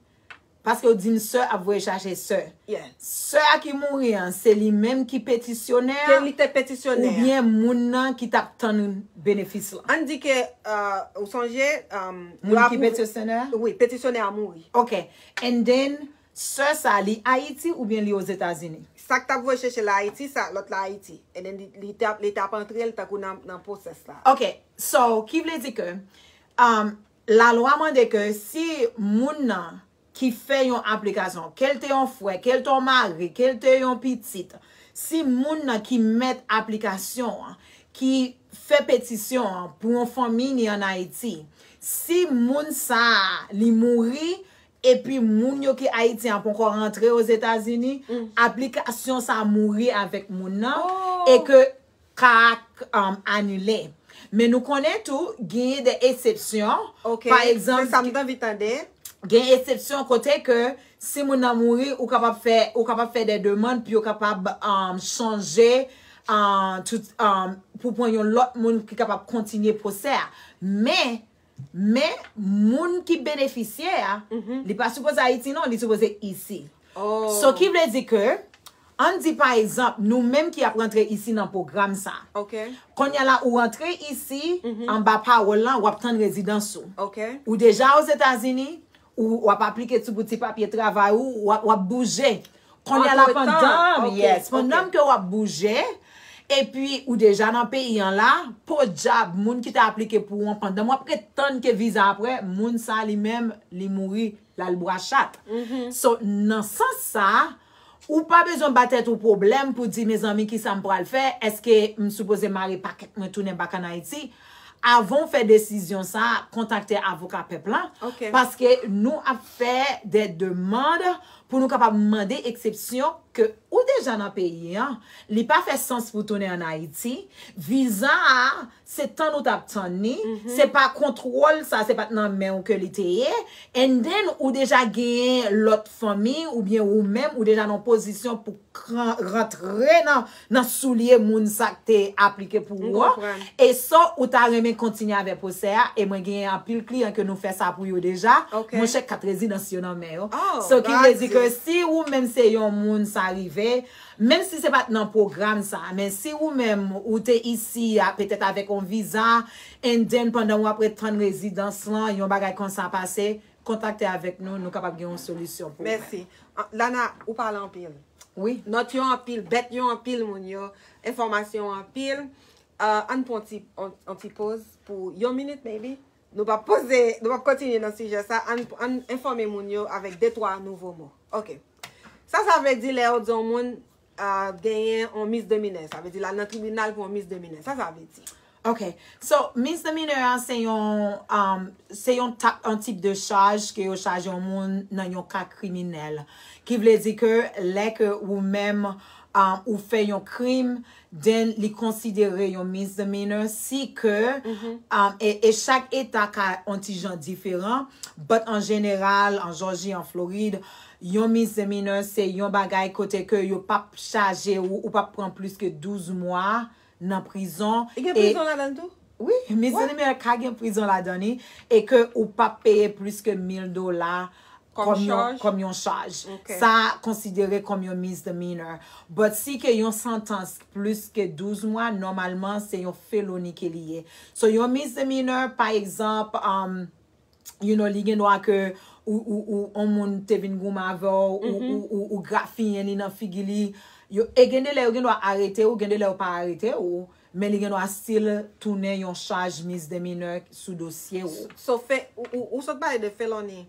paske w di m sè ap voye chache sè. Sè a ki mouri an, se li menm ki petisyonè a? Ke li te petisyonè a. Oubyen moun nan ki t ap tann benefis lan? Ann di ke, uh, ou sonje, um, moun ki petisyonè a? Wi, petisyonè a mouri. Ok. And then, sè sa, li Ayiti oubyen li Ozetazini? Sa k t ap voye chèche l Ayiti, sa, lòt la Ayiti. And then li, li t ap, li t ap antre l tankou nan, nan pwosès la. Ok, so, ki vle di ke, um, lalwa mande ke si moun nan ki fè yon aplikasyon, ke l te yon frè, ke l te yon mari, ke l te yon pitit, si moun nan ki mèt aplikasyon an, ki fè petisyon an pou yon fanmi ni ann Ayiti, si moun sa a, li mouri, epi moun yo ki Ayiti an poko rantre Ozetazini, aplikasyon sa a mouri avèk moun nan, e ke ka, um, anile. Men nou konnen tou, genyen de eksepsyon. Ok, pa egzanp, se sa m t anvi tande. Gen eksepsyon kote ke si moun nan mouri, ou kapab fè, ou kapab fè de demann pou yo kapab, um, chanje, um, tout, um, pou pran yon lòt moun ki kapab kontinye pwosè a. Men, Men, moun ki benefisye a, li pa sipoze Ayiti non, li sipoze isi. So, ki vle di ke, ann di pa egzanp, nou menm ki ap rantre isi nan pwogram sa. Kounye a la, ou rantre isi, anba pawòl lan, w ap tann rezidans ou. Ou deja Ozetazini, ou, w ap aplike tou pou ti papye travay ou, w ap, w ap bouje. Kounye a la, pandan, yes, pandan ke w ap bouje, epi ou deja nan peyi an la, podyab, moun ki te aplike pou ou an, pandan w ap ret tann ke viza ap prè, moun sa li menm, li mouri, l al bwa chat. So, nan sans sa, ou pa bezwen ba tèt ou pwoblèm pou di, mezanmi, kisa m pral fè? Èske m sipoze mare pakèt mwen tounen back an Ayiti? Avan w fè desizyon sa, kontakte avoka pèp la. Paske nou ap fè de demann pou nou kapab mande eksepsyon ke ou deja nan peyi an. Li pa fè sans pou tounen an Ayiti. Viza a, se tann ou t ap tann ni. Se pa kontwòl sa, se pa t nan men w ke li te ye. And then, ou deja genyen lòt fanmi, oubyen ou menm, ou deja nan pozisyon pou rantre nan, nan soulye moun sa k te aplike pou ou an. E sa, ou ta renmen kontinye avè pwosè a, e mwen genyen anpil kliyan ke nou fè sa pou yo deja. Monchè, kat rezidans yo nan men yo. So, ki vle di ke si ou menm se yon moun sa rive, menm si se pa t nan pwogram sa, men si ou menm ou te isi a, petèt avèk yon viza, and then pandan w ap ret tann rezidans lan, yon bagay konsa pase, kontakte avèk nou, nou kapab gen yon solisyon pou ou. Mèsi. Lana, ou pale anpil. Wi. Nòt yo anpil, bèt yo anpil, moun yo, enfòmasyon anpil. Ann pran yon ti poz pou yon minit, maybe. Nou p ap poze, nou p ap kontinye nan sijè sa. Ann enfòme moun yo avèk de twa nouvo mo. Ok. Sa sa vle di lè yo di yon moun genyen yon misdemeanor? Sa vle di l al nan tribinal pou yon misdemeanor. Sa sa vle di? Ok. So, misdemeanor a se yon, um, se yon, yon tip de chaj ke yo chaje yon moun nan yon ka kriminèl. Ki vle di ke lè ke ou menm, um, ou fè yon krim, then li konsidere yon misdemeanor si ke, um, e, e chak eta ka yon ti jan diferan, but an jeneral, an Jòji, an Florid, yon misdemeanor se yon bagay kote ke yo p ap chaje ou, ou p ap pran plis ke douz mwa nan prizon. Li gen prizon ladan l tou? Wi, misdemeanor ka gen prizon ladan li, e ke ou p ap peye plis ke mil dola kòm yon, kòm yon chaj. Sa konsidere kòm yon misdemeanor. But si ke yon santans plis ke douz mwa, nòmalman, se yon feloni ke li ye. So, yon misdemeanor, pa egzanp, um, you know, li gen dwa ke ou, ou, ou, yon moun te vin goumen avè w, ou, ou, ou, ou grafiyen li nan figi li. Yo, e gen de lè yo gen dwa arete w, gen de lè yo pa arete w, men li gen dwa still tounen yon chaj misdemeanor sou dosye w. So, fe, ou, ou, ou sot pale de feloni.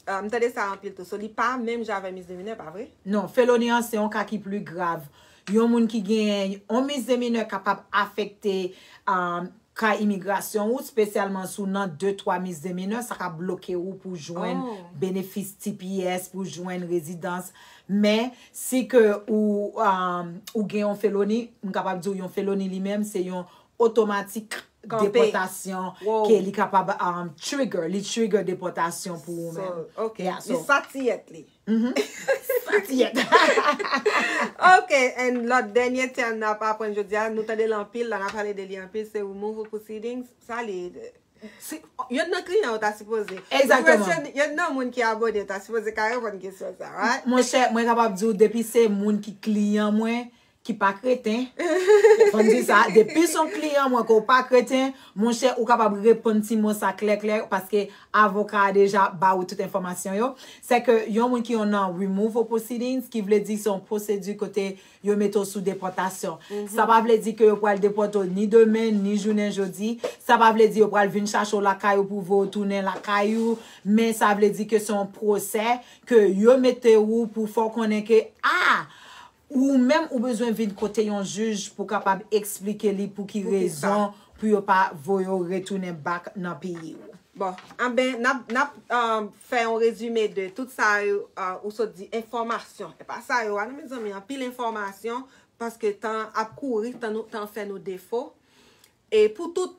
Uh, m tande sa anpil tou. So, li pa menm jan avè misdemeanor, pa vre? Non, feloni an se yon ka ki pli grav. Yon moun ki gen yon misdemeanor kapab afekte, um, ka imigrasyon ou, espesyalman si w nan de twa misdemeanor, sa ka bloke ou pou jwenn benefis T P S, pou jwenn rezidans. Men, si ke ou, um, ou gen yon feloni, m kapab di w yon feloni li menm, se yon otomatik depòtasyon ke li kapab, um, trigger, li trigger depòtasyon pou ou menm. Ok, li satiyèt li. Satiyèt. Ok, and lòt dènye tèm n ap aprann jodi a, nou tande l anpil, la n ap pale de li anpil, se removal proceedings. Sa li, yo nan kliyan yo ta sipoze. Egzakteman. Yo nan moun ki abòne yo ta sipoze ka reponn kesyon sa, right? Monchè, mwen kapab di w, depi se moun ki kliyan mwen, ki pa kreten. Fò m di sa, depi se yon kliyan mwen ke w pa kreten, monchè, ou kapab reponn ti mo sa klè klè, paske avoka a deja ba ou tout enfòmasyon yo. Se ke yon moun ki yon nan removal proceedings, ki vle di se yon pwosedi kote yo mete w sou depòtasyon. Sa pa vle di ke yo pral depòte w ni demen, ni jounen jodi. Sa pa vle di yo pral vin chache w lakay ou pou voye w tounen lakay ou. Men sa vle di ke se yon pwosè ke yo mete ou pou fè w konnen ke, a, ou menm ou bezwen vin kote yon jij pou kapab eksplike li pou ki rezon pou yo pa voye w retounen back nan peyi w. Bon, anben, n ap, n ap, um, fè yon rezime de tout sa yo, uh, ou sot di, enfòmasyon. E pa sa yo a non, mezanmi, anpil enfòmasyon, paske tan ap kouri, tan nou, tan fè nou defo. E pou tout,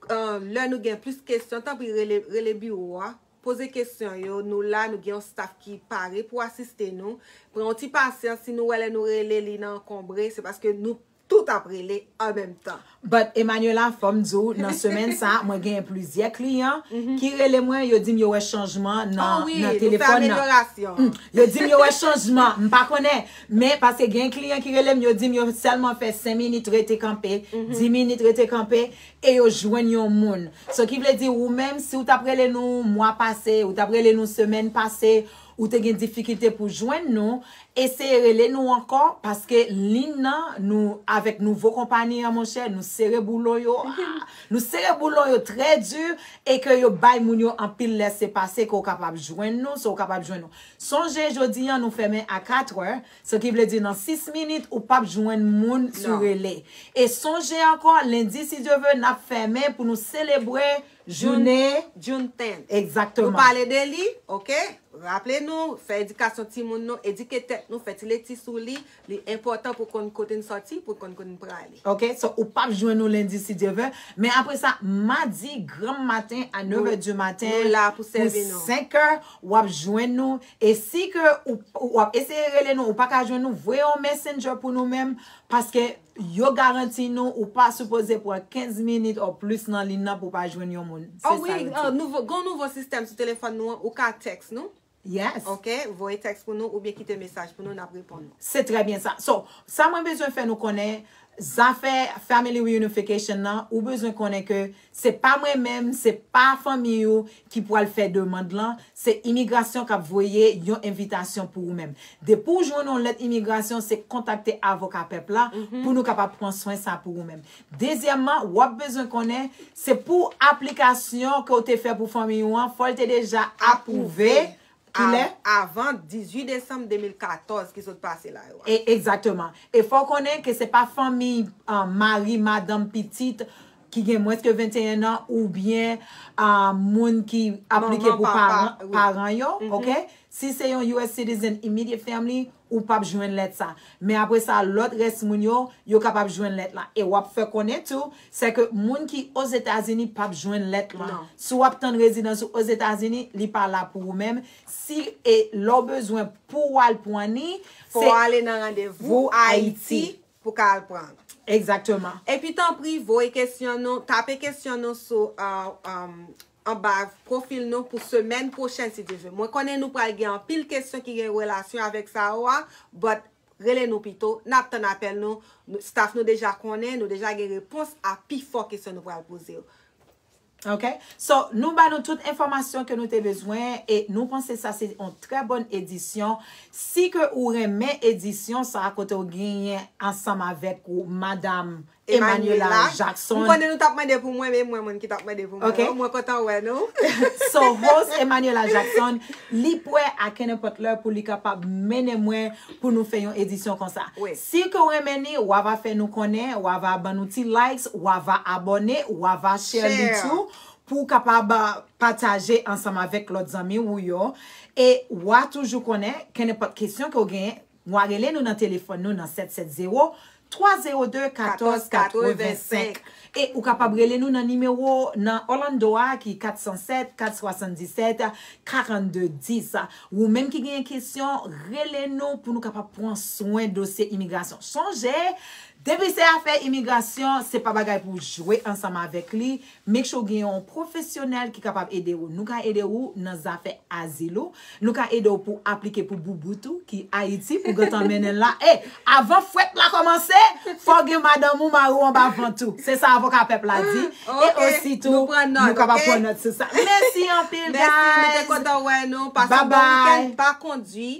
uh, lè nou gen plis kesyon, tanpri rele, rele biwo a, poze kesyon yo, nou la, nou gen yon staff ki pare pou asiste nou. Pran yon ti pasyans, si nou wè lè nou rele li nan ankonbre, se paske nou tout ap rele an menm tan. But Emmanuela, fò m di w, nan semèn sa, mwen genyen plizyè kliyan ki rele mwen, yo di m yo wè chanjman nan, nan telefòn nan. Hmm, yo di m yo wè chanjman, m pa konnen. Men paske gen kliyan ki rele m, yo di m yo sèlman fè senk minit rete kanpe, dis minit rete kanpe, e yo jwenn yon moun. So ki vle di ou menm, si w t ap rele nou mwa pase, ou t ap rele nou semèn pase, ou te gen difikilte pou jwenn nou, eseye rele nou ankò, paske liy nan, nou, avèk nouvo konpayi an, monchè, nou sere boulon yo, ah, nou sere boulon yo trè di, e ke yo bay moun yo anpil lèse pase, ke w kapab jwenn nou, so w kapab jwenn nou. Sonje, jodi an, nou fèmen a katrè, sa ki vle di nan sis minit, ou p ap jwenn moun sou rele. E sonje ankò, lendi, si Dye vle, n ap fèmen pou nou selebre jounen Juneteenth. Egzakteman. Nou pale de li, oke? Raple nou, fè edikasyon timoun nou, edike tèt nou, fè ti lekti sou li. Li enpòtan pou konn kote n sòti, pou konn kote n prale. Oke, so ou p ap jwenn nou lendi si Dye vle. Men apre sa, madi granm maten a nèf è di maten, nou la pou sèvi nou. Senk è, w ap jwenn nou. E si ke ou, ou ap eseye rele nou, ou pa ka jwenn nou, voye yon messenger pou nou menm, paske yo garanti nou, ou pa sipoze pran kenz minit ou plis nan liy nan pou w pa jwenn yon moun. Se sa yo di. Oh wi, nouvo, gen yon nouvo sistèm sou telefòn nou an, ou ka tèks nou. Yes. Oke, voye tèks pou nou oubyen kite mesaj pou nou, n ap reponn nou. Se trè byen sa. So, sa mwen bezwen fè nou konnen, zafè Family Reunification nan, ou bezwen konnen ke se pa mwen menm, se pa fanmi ou ki pral fè demann lan, se imigrasyon k ap voye yon envitasyon pou ou menm. Depi w jwenn yon lèt imigrasyon, se kontakte avoka pèp la pou nou kapab pran swen sa pou ou menm. Dezyèmman, w ap bezwen konnen, se pou aplikasyon ke w te fè pou fanmi ou an, fò l te deja apwouve. Kilè? Avan dizuit desanm de mil katòz ki sot pase la yo a. E, egzakteman. E fò w konnen ke se pa fanmi, ah, mari, madanm, pitit ki gen mwens ke venteyen an oubyen, ah, moun ki aplike pou paran, paran yo, oke? Si se yon U S citizen, immediate family, ou p ap jwenn lèt sa. Men apre sa, lòt rès moun yo, yo kapab jwenn lèt la. E w ap fè konnen tou, se ke moun ki Ozetazini p ap jwenn lèt la. Si w ap tann rezidans ou Ozetazini, li pa la pou ou menm. Si e lè w bezwen pou w al pran ni, fò w ale nan randevou Ayiti pou ka al pran. Egzakteman. Epi tanpri, voye kesyon nou, tape kesyon nou sou, ah, ah, anba pwofil nou pou semèn pwochèn, si Dye vle. Mwen konnen nou pral gen anpil kesyon ki gen relasyon avèk sa yo a, but rele nou pito, n ap tann apèl nou. Nou, staff nou deja konnen, nou deja gen repons a pifò kesyon nou pral poze yo. Ok? So, nou ba nou tout enfòmasyon ke nou te bezwen e nou panse sa se yon trè bòn edisyon. Si ke ou renmen edisyon sa kote w genyen ansanm avèk ou, madam Emmanuela Jackson. M konnen nou t ap mande pou mwen, men mwen moun ki t ap mande pou mwen. Ok. Mwen kontan wè nou. So, host Emmanuela Jackson, li prè a kenenpòt lè pou li kapab mennen mwen pou nou fè yon edisyon konsa. Si ke w renmen ni, w ava fè nou konnen, w ava ban nou ti likes, w ava abòne, w ava share li tou, pou w kapab, ah, pataje ansanm avèk lòt zanmi ou yo. E w a toujou konnen, kenenpòt kesyon ke w genyen, w a rele nou nan telefòn nou nan sèt sèt zewo, twa zewo de, katòz katrevensenk. E ou kapab rele nou nan nimewo nan Orlando a ki kat san sèt, kat swasanndisèt, karannde dis. Ou menm ki genyen kesyon, rele nou pou nou kapab pran swen dosye imigrasyon. Sonje, depi se afè imigrasyon, se pa bagay pou w jwe ansanm avèk li. Make sure w gen yon pwofesyonèl ki kapab ede w. Nou ka ede w nan zafè azil ou. Nou ka ede w pou w aplike pou boubout ou ki Ayiti, pou w gentan mennen l la. E, avan fwèt la kòmanse, fò w gen madanm ou, mari w anba vant ou. Se sa avoka pèp la di. E ositou, nou kapab pran nòt sou sa. Mèsi anpil, guys. Mèsi, nou te kontan wè nou. Pase yon bon weekend, pa kondwi.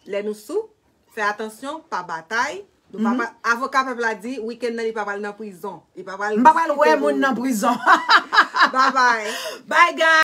Lè nou sou, fè atansyon, pa batay. Nou pa pral, avoka pèp la di, weekend nan li pa pral nan prizon. Li pa pral... M pa pral wè moun nan prizon. Bye bye. Bye, guys.